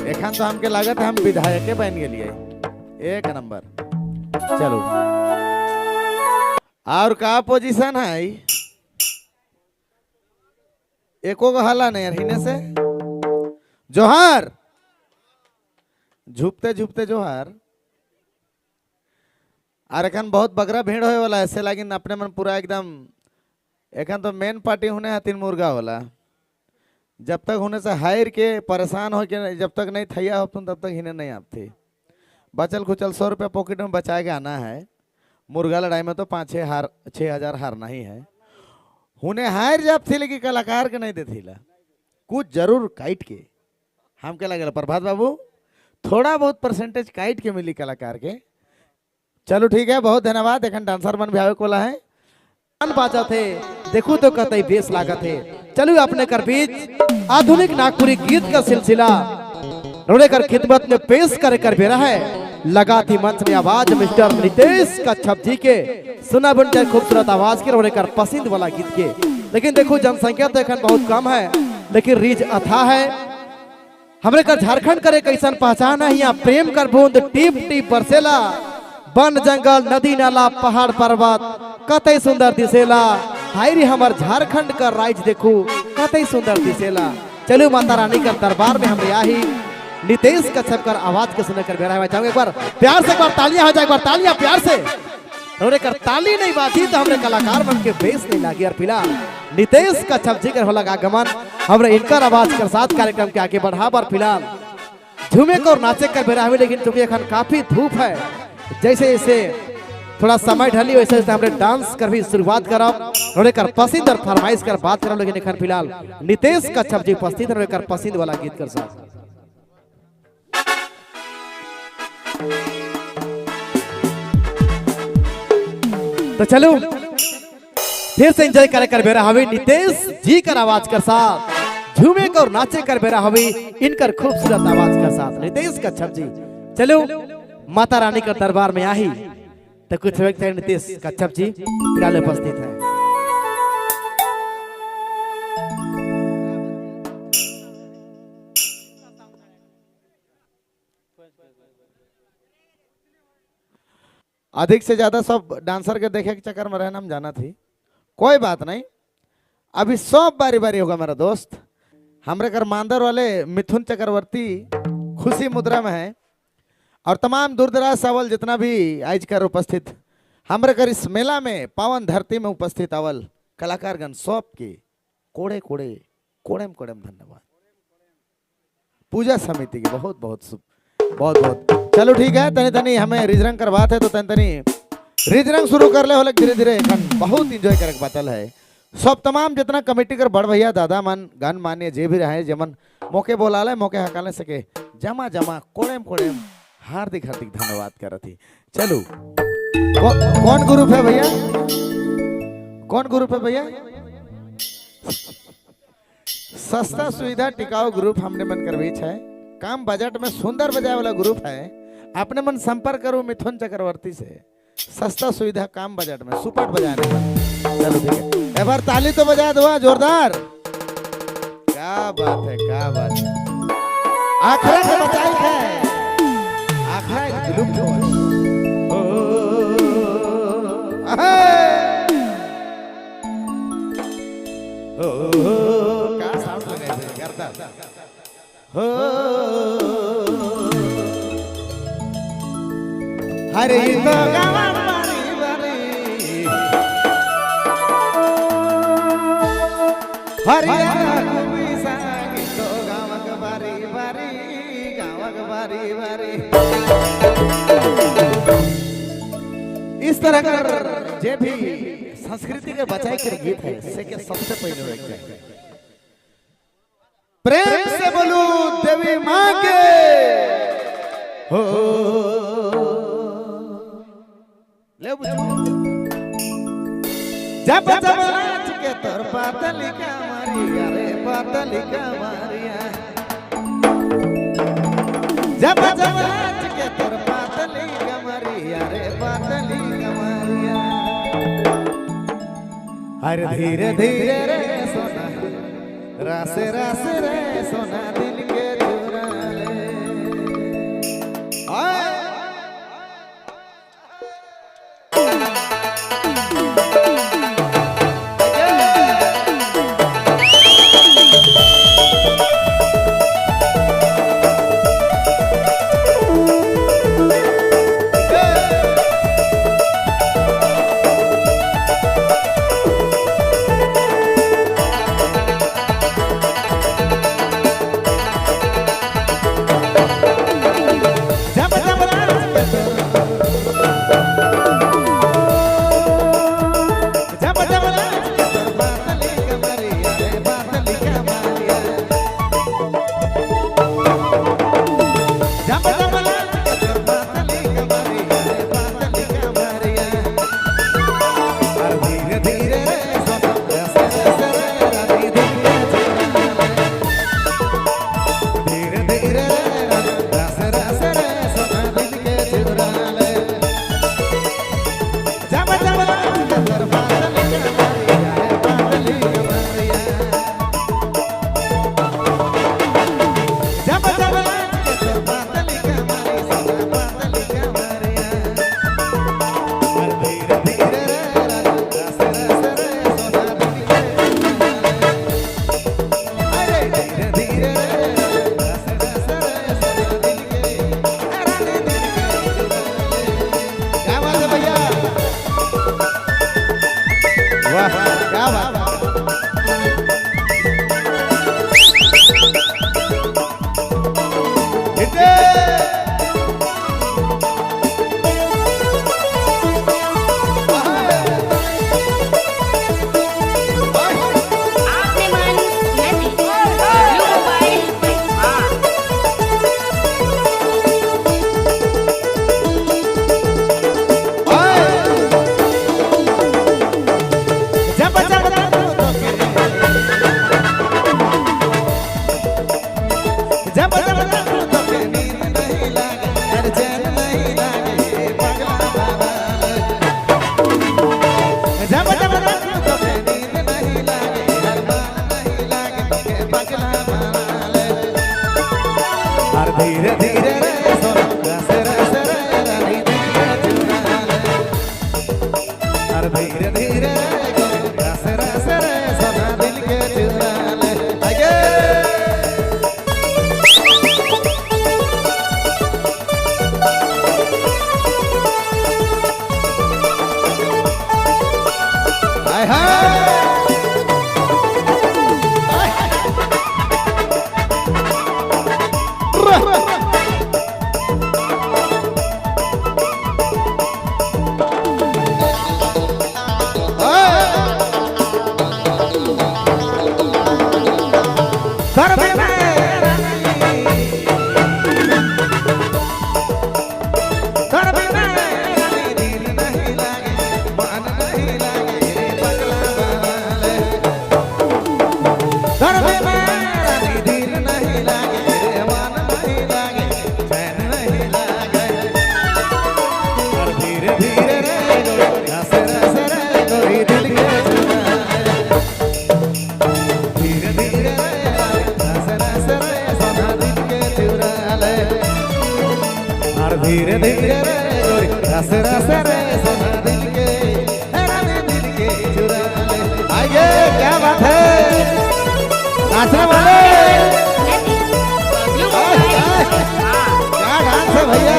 एखन तो हमके लागत है हम विधायके बन गेलिए, एक नंबर। चलो और का पोजीशन है? एको को हला नहीं यार हिने से। जोहार झुपते झुपते जोहार। और एखन बहुत बगरा भीड़ होए वाला, ऐसे लागिन अपने मन पूरा एकदम। एखन तो मेन पार्टी होने है तीन मुर्गा वाला। जब तक होने से हायर के परेशान हो के जब तक नहीं थैया हो तुम तब तक हिने नहीं आपती। बचल खुचल 100 रुपया पॉकेट में बचा के आना है। मुर्गा लड़ाई में तो 5-6 6 हजार हारना ही है। हुने हार जब थी लेकिन कलाकार के नहीं देती ला कुछ जरूर काट के हम क्या लगे प्रभात बाबू थोड़ा बहुत परसेंटेज काट के मिली कलाकार के। चलो ठीक है, बहुत धन्यवाद। एखन डांसर मन भी आवे कोला है। बाजा थे देखो तो कतई बेस लागत है। चलो अपने कर बीच आधुनिक नागपुरी गीत का सिलसिला रोने कर खिदमत में पेश करे कर बेरा है। लगा थी मंच में आवाज मिस्टर नितेश कच्छप जी के, सुना बन जाए खूबसूरत आवाज के रोने कर पसंद वाला गीत के। लेकिन देखो जनसंख्या तो एखन बहुत कम है लेकिन रीज अथा है। हमरे कर झारखंड करे कैसन पहचान है, यहाँ प्रेम कर बूंद टीप टीप बरसेला। वन जंगल नदी नाला पहाड़ पर्वत कतई सुंदर दिसेला। हाय रे हमार झारखंड का राज देखो कतई सुंदर दिसेला। चलो माता रानी का दरबार में हमरे आही नितेश कच्छप कर आवाज के सुनकर बेरा है। चाहूंगा एक बार प्यार से एक बार तालियां हो जाए, एक बार तालियां प्यार से। हमरे कर ताली नहीं बाजी तो हमरे कलाकार मन के बेस नहीं लागी। और फिलहाल नितेश कच्छप जी कर होला आगमन, हमरे इनकर आवाज के साथ कार्यक्रम के आगे बढ़ा। और फिलहाल झूमे को और नाचे कर बेरा है, लेकिन चूंकि एखन काफी धूप है, जैसे जैसे थोड़ा समय ढली वैसे वैसे हमने डांस कर भी शुरुआत करब। रोने कर पसंद और फरमाइश कर बात करब। लेकिन एखन फिलहाल नितेश कच्छप जी उपस्थित रोने कर पसंद वाला गीत कर साथ। तो चलो फिर से एंजॉय करे कर बेरा हवे नितेश जी कर आवाज कर साथ, झूमे कर और नाचे कर बेरा हवे इनकर खूबसूरत आवाज कर साथ नितेश कच्छप जी। चलो माता रानी का दरबार में आई तो कुछ व्यक्त है नितेश कच्छप जी फिलहाल उपस्थित है। अधिक से ज्यादा सब डांसर के देखे के चक्कर में रहना हम जाना थी, कोई बात नहीं, अभी सब बारी बारी होगा मेरा दोस्त। हमरे कर मांदर वाले मिथुन चक्रवर्ती खुशी मुद्रा में है और तमाम दूर दराज सवाल जितना भी आज कर उपस्थित हमरे कर इस मेला में पावन धरती में उपस्थित अवल कलाकारगण सब के कोड़े कोड़े कोड़ेम कोड़ेम धन्यवाद। पूजा समिति के बहुत बहुत बहुत बहुत। चलो ठीक है, तनी तनी हमें रिजरंग करवाते है तो तनी तनी रिजरंग शुरू कर ले हो धीरे धीरे बहुत इंजॉय करके बातल है। सब तमाम जितना कमेटी कर बड़ भैया दादा मन गण मान्य जे भी रहे जमन मौके बोला ले मौके हकाले सके जमा जमा कोड़ेम कोड़ेम हार्दिक हार्दिक धन्यवाद कर थी। चलो कौन ग्रुप है भैया, कौन ग्रुप है भैया? सस्ता सुविधा टिकाऊ ग्रुप हमने मन कर बीच है, कम बजट में सुंदर बजाए वाला ग्रुप है। अपने मन संपर्क करो मिथुन चक्रवर्ती से, सस्ता सुविधा कम बजट में सुपर बजाने पर। चलो ठीक है, एक बार ताली तो बजा दो जोरदार। क्या बात है, क्या बात है। आखरा के बचाई है, आखरा एक विलुप्त हो। क्या साउंड लगाए करता हो। हरे तो गावा बारी बारी हरिया कुबी संग तो गावक बारी बारी गावक बारी बारी। इस तरह का जे भी संस्कृति के बचाई कर गीत है से के सबसे पहले होए। प्रेम से बोलू देवी माँ के हो ले बुझू। जब जब नाच के तोर पातली का मारिया रे पातली का मारिया, जब जब नाच के तोर पातली का मारिया रे पातली का मारिया। हर धीरे धीरे रे सोना रास रास रे सोना दिल के चुरा ले। हिट। आपने मन नदी ब्लू मोबाइल हाँ। जब जब तोके, जब जब तोके नींद नहीं लागे, अरे चैन नहीं लागे, पगला बाबा। जब जब तोके नींद नहीं लागे, हर बार नहीं लागे, तोके पगला बाबा। हर धीरे धीरे रे सोना, रस रस रे रानी दिल के चुरा ले। हर धीरे धीरे रे रस रस रे सोना दिल के चुरा ले। आगे हाय हाय दर्द में दर्द में दिल नहीं लागे, मन नहीं लागे, पगला बाले। दर्द में दिल नहीं लागे, मन नहीं लागे, चैन नहीं लागे। और धीरे धीरे रे गोरी, रस रस रे गोरी दिल के चुरा ले। धीरे धीरे रे रस रस रे सोना दिल के चुरा ले। और धीरे धीरे रे गोरी रस रस रे सोना दिल के, रानी दिल के चुरा ले। आइए, क्या बात है नाचने वाले, नदी ब्लू मोबाइल हाँ। क्या डांस है भैया।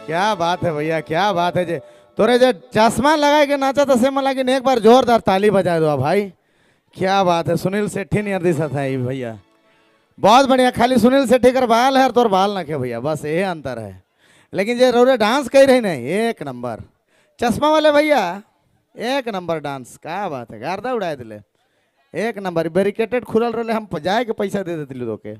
क्या बात है भैया, क्या बात है जे तोरे जे चश्मा लगाए के नाचा तो से मला एक बार जोरदार ताली बजा दो भाई। क्या बात है, सुनील सेठी नियर दिशा था ये भैया, बहुत बढ़िया। खाली सुनील सेठी कर बाल है और तोर बाल ना के भैया, बस ये अंतर है। लेकिन जे रौरे डांस कर रही नहीं, एक नंबर। चश्मा वाले भैया एक नंबर डांस, क्या बात है, गार्दा उड़ाए दिले एक नंबर। बैरिकेटेड खुलल रहे, हम जाए के पैसा दे देते लोग के।